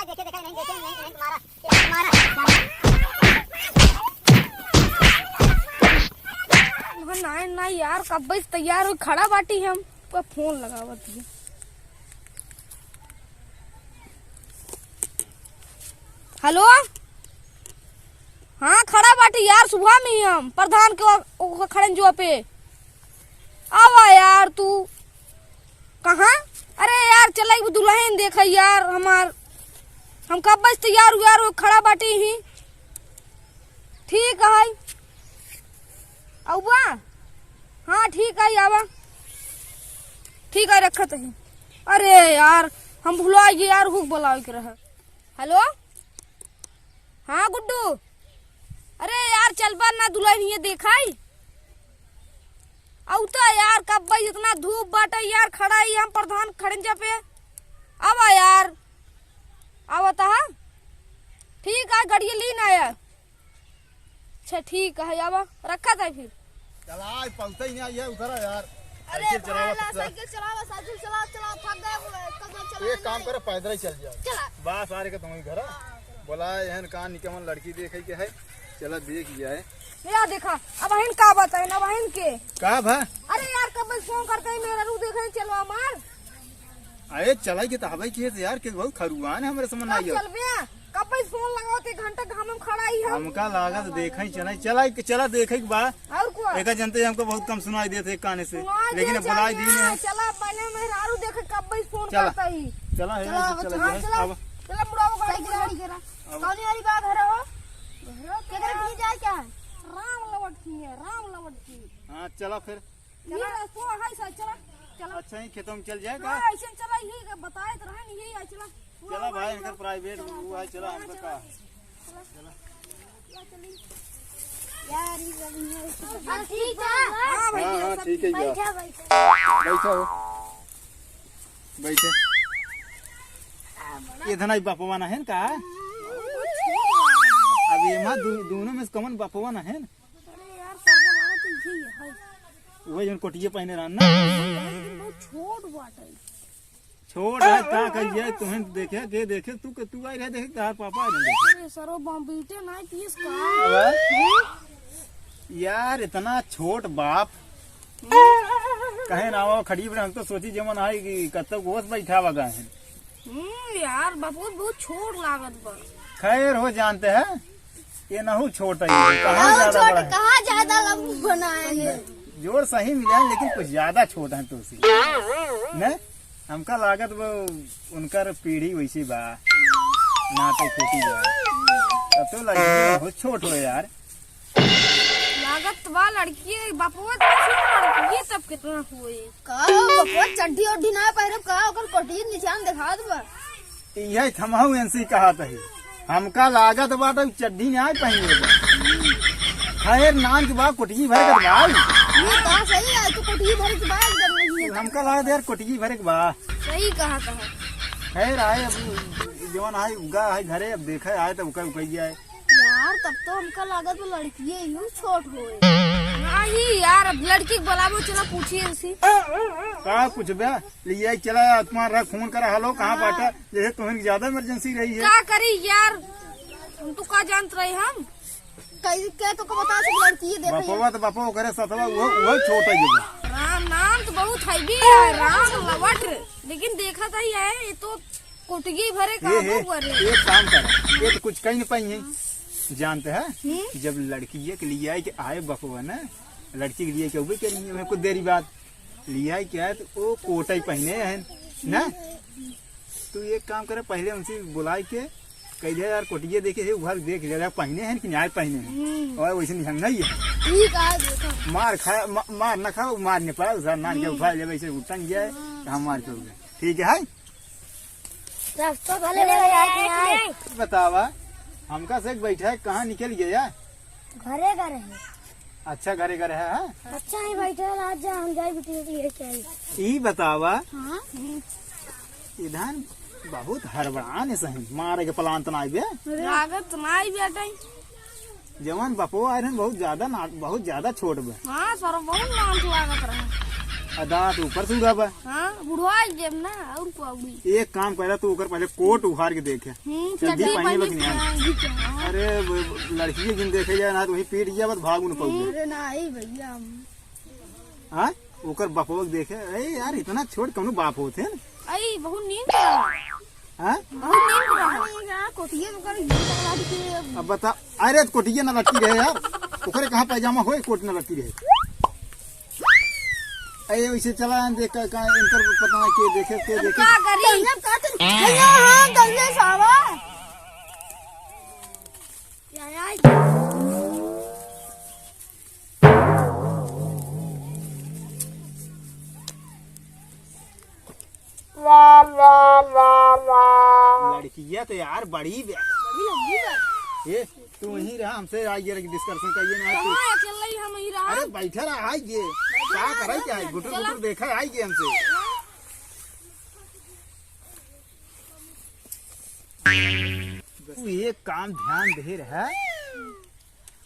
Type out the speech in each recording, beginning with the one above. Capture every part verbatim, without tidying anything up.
देखे, देखा, नहीं देखे, नहीं, नहीं, तुम्हारा, तुम्हारा। नहीं, नहीं यार, कब्बे से तैयार हो खड़ा बाटी हम। का फोन लगावत ही। हेलो, हाँ, खड़ा बाटी यार, सुबह में ही हम प्रधान के ओ-, ओ-, खड़न जो पे। आवा यार तू। कहाँ? अरे यार, चला एक दुल्हन देखा यार हमार। हम कब से तैयार हुआ यार, वो खड़ा बाटे ही। ठीक है। आवा। हाँ, ठीक है, आवा। ठीक है, रखत ही। अरे यार, हम भुला गए यार, हुक बुलावे के रहा। हेलो, हाँ गुड्डू, अरे यार चलबा ना दुल्हन ये देखाई। अउता यार, कब भाई इतना धूप बाटे यार, खड़ा ही हम प्रधान खड़ंजा पे। आवा यार, आवता है। ठीक है, गड़िया ली ना यार। अच्छा ठीक है, आवा, रखा था फिर। चला, आज पहुँचा ही नहीं आई है, उतरा यार। अरे साइकिल चलावा, भाला, चला। साइकिल चलावा, साइकिल चला, चला, थक गए, वो कब चला एक काम नहीं। करो, पैदल ही चल जाओ। चला। बस, आ रे के तुम्हारी घर है। हाँ, चला। बोला, एहन का निकमन लड़की देखे के है, चला देख जाए। या देखा, अब अहिन का बताए ना, अब अहिन के। का भा? अरे यार, कब फोन करके ही मेरा रू देखे, चलो हमार। अरे चला के तो हवाई के यार, के बहुत खरुआन है, हमरे समझ ना हम आइयो। चलबे, कब फोन लगाओ ते घंटा घाम में खड़ा ही हम। हमका लागत देखे ही चला, चला, चला देखे के बा। और को? एका जनते हमको बहुत कम सुनाई देते एक काने से, सुनाई लेकिन दे अब बुलाई जाइए, दी ने। चला, पहले मेहरारू देखे कब फोन चला। करता ही। चला, है, चला, चला, चला, चला, चला। अब चला, बुढ़ाओ गाड़ी, साइकिल गाड़ी करा। अब कौन वाली बात है रे हो? केकरे के लिए जाए क्या है? राम लवट की है, राम लवट की। हाँ, चला फिर। चला। ये तो है सर, चला, चला। अच्छा, ही खेतों में चल जाए का? हाँ, ऐसे चला, यही का बताए तो रहन, यही है, चला। चला भाई, इनका प्राइवेट वो है, चला, हमका का। चला। यार, ये सब नहीं है। हाँ, ठीक है। हाँ, भैया, हाँ, हाँ, सब ठीक है, बैठा, बैठा। बैठा हो। बैठे। ये धनाई बापवा ना है ना का? अब ये माँ दू-, दोनों में से कमन बापवा ना है ना? अरे यार, सर्व लागत तो यही है। वही जौन कोटिये पहने रहन ना। लेकिन बहुत छोट बाटे। छोट है, का कहिए, तुहें देखे, के देखे, तू के, तू आई रहे देखे, तार पापा आई रहे देखे। अरे सरो, बम बीटे ना पीस का? अबे, यार, इतना छोट बाप। कहे ना वो खड़ी बड़े, हम तो सोची जमन आई कि कत्तो गोस बैठा बगा है। हम्म, यार, बापू बहुत छोट लागत बा। खैर हो जानते हैं, ये नहु छोट है, ये कहाँ नहु ज्यादा छोट, बड़ा है। कहाँ ज्यादा लंबू बनाए हैं। जोड़ सही मिला है, लेकिन कुछ ज्यादा छोट है तुमसे। ने? हमका लागत वो उनकर पीढ़ी वैसी बा, नाटक खोटी बा। तब तो लड़की बहुत छोट हो यार। लागत बा लड़की, बापवा तो छोट लड़की, तब कितना होई? का हो, बपुआ चड्ढी ओड्ढी ना पहिरब का? ओकर कोटिये निशान देखात बा। इहे थमाऊ एनसी कहत ही। हमका लागत बा त चड्ढी ना पहिने बा। खैर, नान के बा, कोटिये भरे के बा। ये कहा सही है, तो कोटिये भरे के बा, एकदम नहीं है। हमका लागत यार, कोटिये भरे के बा। सही कहा था। खैर, आए अब, जवन आए, उगा है घरे, अब देखे आए, तब उका, उकैया है। यार, तब तो हमका लागत बा लड़किये ही छोट होए। नहीं यार, अब लड़की के बुलावो, चला पूछिए उनसे। का पूछबे? ले आई, चला, तुम्हारा फोन करा, हेलो, कहाँ हाँ। बाटा? जैसे तुम्हें ज्यादा इमरजेंसी रही है। का करी यार, हम तो का जानत रहे हम। कई के तो को बता सब लड़किये देते हैं। बपवा तो बपवा करे सतवा, वो, वो छोटा ही है। राम नाम तो बहुत है भी है, राम लवट, लेकिन देखा था ही है, ये तो कोटगी भरे का हे, हे, भरे। एक काम कर, ये तो कुछ कहीं नहीं पाई है। जानते हैं, हम्म? जब लड़की के लिए आए के आए बपवा ना, लड़की के लिए के उबे करी है, कुछ देरी बाद लिए आए के आए तो वो कोटा ही पहने हैं ना। तू एक काम करे, पहले उनसे बुलाए के कह दे, "यार, कोटिये देखे है, उघार देख ले, पहने हैं कि न्याय पहने हैं?" हम्म। और वैसे नहीं हम नहीं है। ठीक है, देखो। मार खा, मा-, मार ना खाओ, मार नहीं पाओ, उधार नान के हम्म। उठा ले, वैसे उठा नहीं जाए, तो हम मार के उठे। ठीक है, है? रास्ता भले ले जाए कि नहीं? बतावा, हमका से एक बैठा है, कहाँ निकल गया? घरे का रहे। अच्छा, घरे का रहे, हाँ? अच्छा ही बैठा है, आज जा, हम जाए बिटिया के लेके आई। ई बतावा, हाँ? इधर बहुत हड़बड़ान है सही, मारे के प्लान तो नाई बे? लागत तो नाई बे अटाई। जवान बपो आए रहन, बहुत ज्यादा ना, बहुत ज्यादा छोट बे। हाँ सर, बहुत नाम लागत रहे। आ, दांत ऊपर से उड़ाबा। हाँ, उड़वा देब ना, और का उड़ी? एक काम करा, तू ओकर पहले कोट उखार के देखे। हम्म, चड्डी चड्डी पहने पहने बा कि नहीं? हाँ, घींचे, हाँ। अरे, वो, वो लड़की के जिन देखे जाए ना, तो वहीं पीट गया, बस भाग न पाऊंगा। अरे नहीं भैया, हम हाँ? ओकर बापवा के देखे, अरे यार, इतना छोट कौनो बाप होत है ना? आई, बहुत नींद रहा। हाँ? बहुत नींद रहा। अरे यार, कोटिया में कर, ये लगा के अब बता, अरे, तो कोटिया ना लटकी रहे यार, ओकरे कहाँ पैजामा होए, कोट ना लटकी रहे। अरे, वैसे चला, देख, का, का, इनकर पता ना के देखे, के देखे। का करी? भैया, का तो, भैया, हाँ, दल्ले सावा। या, या, लड़किया तो यार बड़ी बे-, बड़ी लंबी बा। ए, तू वहीं रहा, हमसे आइए रे, discussion करिए ना तू। कहाँ अकेले ही हम ही रहा? अरे बैठा रहा, आइए। बैठा का रहा, करे क्या है? बैठा गुटुर रहा। गुटुर देखा, आइए हमसे। तू एक काम ध्यान दे रहा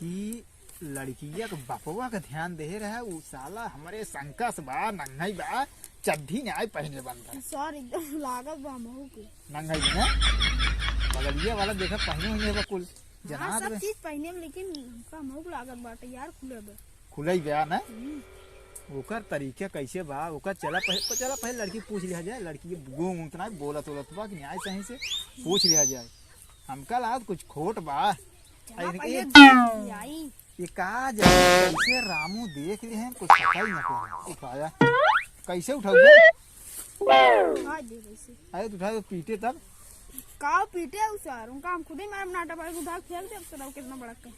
कि लड़किया के बपवा के ध्यान दे रहा, उ साला हमरे शंका से बा, नंगई बा, चड्ढी नाई पहने बंद है। सर, एकदम लागत बा महू के। नंगई बा, बगलिया वाला देखा पहने हुए बा कुल। हाँ, जना सब देबे। चीज पहने में, लेकिन हमका महू के लागत बाटे यार, खुले बा। खुलई बा ना? हम्म। ओकर तरीका कैसे बा, ओकर चला पहले, चला पहले लड़की पूछ लिया जाए, लड़की के गुम उतना बोलत उलत बा कि नाई सही से पूछ लिया जाए। हमका लागत कुछ खोट बा। चला आ, पहले इनके देखी आई। ये का जाने कैसे रामू देख ले हैं, कुछ पता ही ना पड़ा। उठाया। कैसे उठाऊंगा? उठा दे कैसे। अरे, तो उठा दे, पीटे तब। का पीटे उ सर? उनका हम खुद ही मारब नाटा पार उठा के फेंक देब, तो कितना बड़ा कहे।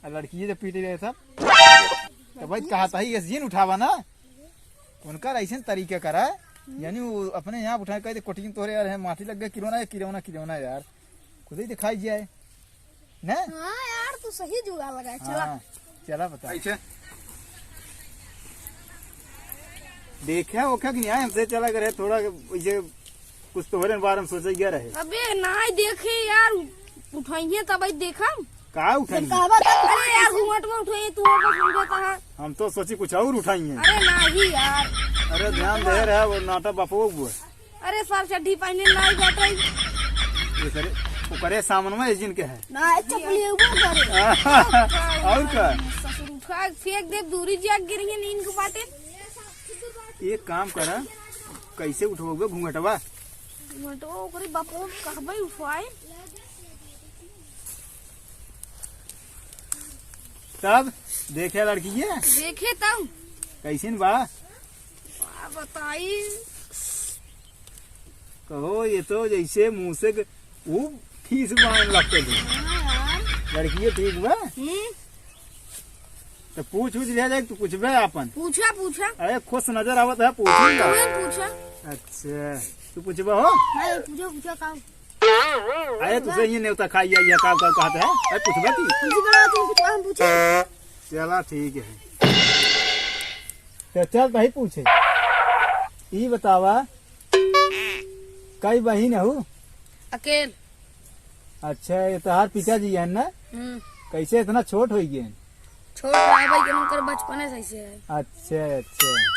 आ, लड़की जब पीटे रहे तब? तो भाई, कहता ही, ये जिन उठावा ना। उनका ऐसे तरीका करा, यानी वो अपने यहाँ उठाए, कह दे, "कोटिन तोरे यार है, माटी लग गए, किरौना है, किरौना, किरौना यार।" खुद ही दिखाई जाए। ना? हाँ यार, तू सही जुगाड़ लगाए, चला। हाँ, चला बता। अच्छा। देखे ओखे कि नहीं आए हमसे, चला करे थोड़ा वैसे कुछ तोहरे बारे में सोचे गया रहे। अबे नाई देखे यार, उठाइए तब आई देखम। का उठाई? अरे यार, घूंघट में उठाइए, तू और समझे कहाँ? हम तो सोची कुछ और उठाई है। अरे नहीं यार। अरे ध्यान दे रहे, वो नाटा बापो वो है। अरे सर, चड्ढी पहने नाई बैठे। ओकरे, ओकरे सामने में जिनके है। ना, चपलिए वो करे। और का? ससुर उठा के फेंक दे, दूरी जाके गिरी है नींद के बाटे। एक काम करा, कैसे उठवाओगे घूंघटवा? घूंघटवा ओकरे बापो कहबे उठवाए। तब देखे लड़की ये? देखे तब। कैसे न बा? का बताई? कहो, ये तो जैसे मुंह से ग-, ऊ खीस बान लगते थे। हाँ यार। लड़किए ठीक बा? हम्म। तो पूछ उछ लिया जाए, तू पूछबे आपन? पूछा, पूछा। अरे, खुश नजर आवत है, पूछूंगा। तू ही पूछा। अच्छा, तू पूछबे हो? हाँ, पूछा, पूछा, का? अरे, तुसे ये नेवता खाई आई है, का, का कहते हैं? अरे, पूछबे की? पूछी बड़ा, तुम पूछो, हम पूछे। चला, ठीक है। तो चल, भाई पूछे। ई बतावा, कई बहिन हऊ? अकेल। अच्छा, ये तोहार पिताजी हैं ना? हम्म। कैसे इतना छोट हो गए? छोट रहे भाई, के उनकर बचपने से ऐसे है। अच्छा, अच्छा।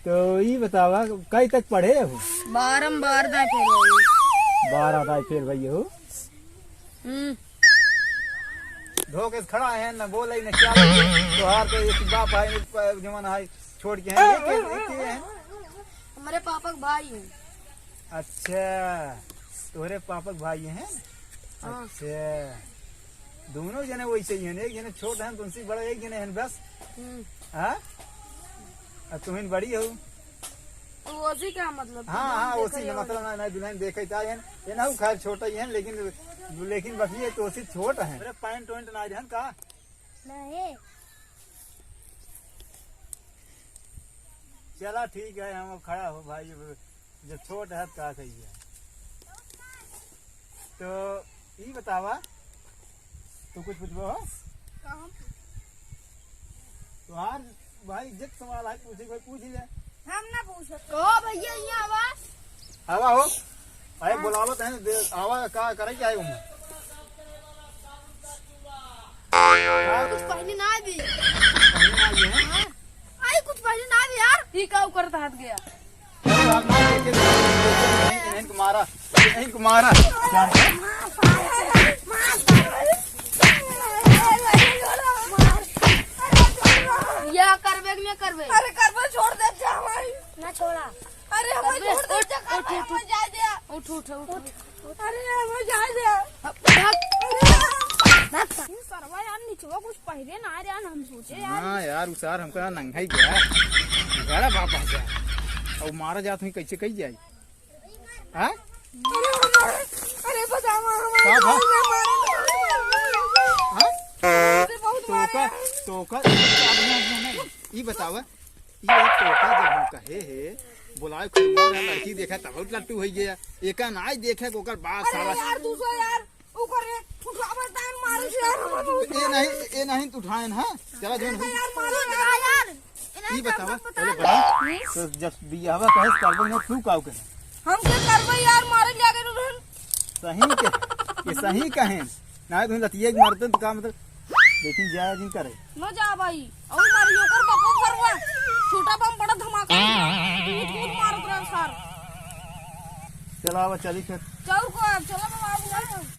तो ई बतावा, कई तक पढ़े हो? बारह में बारह दाई फेल हो गई। बारह दाई फेल भई हो? हम्म। धोखे से खड़ा है, न बोले, न क्या बोले। तोहार तो एक बाप है, एक जमाना है, छोड़ के हैं, एक, एक, एक ही है। हमारे पापा के भाई हैं। अच्छा, तोहरे पापा के भाई हैं? हाँ। अच्छा, दोनों जने वैसे ही हैं, एक जने छोट हैं, तुमसे बड़ा एक जने हैं बस। हम्म। हाँ? अब तुम बड़ी हो। तो ओसी का मतलब? हाँ, हाँ, देखा ओसी ना, जाए मतलब ना, ना, दुल्हन देखे जाए हैं, ये ना, वो खैर छोटा ही है, लेकिन, लेकिन बस ये तो ओसी छोट है। अरे, पैंट वैंट ना रहन का? नहीं। चला, ठीक है, हम खड़ा हो भाई, जब छोट है, तो का कहिए। तो ई बतावा, तू कुछ पूछबो हो? का हम पूछ? तोहार भाई इज्जत सवाल है, पूछे कोई पूछ ले। हम ना पूछत। कहो भैया, यहाँ आवा। आवा हो। अरे हाँ। बुलावत है, दे, आवा, का करे क्या है उनमें? कुछ पहले ना भी। पहले ना भी है? हाँ। आई कुछ पहले ना भी यार, ई का करत हाथ गया। अरे भाग, मार, देखे, देखे, देखे, इनको मारा, इनको मारा। या करबे कि ना करबे? अरे करबे, छोड़ दे, जा भाई। ना छोड़ा। अरे हमें करबे, छोड़ दे, उठ, जा, उठ, करबे, उठ, हमें जाए दे। उठ, उठ, उठ, उठ। अरे हमें जाए दे। भाग। अरे। भाग। ये सरवा यार निचवा कुछ पहिरे ना यार, हम सोचे यार। हाँ यार, उ सार हमका नंगा ही गया। बड़ा बाप आ गया। अब मारा जात हुई, कैसे कही जाए? हाँ? अरे, अरे, अरे, बचावा, हमारे का बा? गाँव में मारे। हाँ? अरे, बहुत मारे तोका, हैं। तोका, ई बतावा, ई तोका जब हम कहे हे, बोलाए खुलवा रहा, लड़की देखा तब बहुत लट्टू होई गया। एका नाई देखे, ओकर बाप अरे साला। यार, दूसरा यार, ओकर एक उठावे तान मारे से यार, हम तो ए नहीं, ए नहीं तो उठाएन, हाँ? चला जोन अरे यार, मारो ना यार। ई बतावा, पहले बता, तो जब बियाहवा कहे से करबो ना, तू काऊ कहे? हम के करबो यार, मारे जाके रहन। सही के, ये सही कहे। ना तुम लतिया के मारते तो का मतलब? लेकिन जाया जिन करे। न जा भाई, और मारी ओकर बापो करवा। छोटा बम बड़ा धमाका। कूद कूद मारत रहे सार। चला अब चली फिर। चल को अब चला बाबा, अब चल।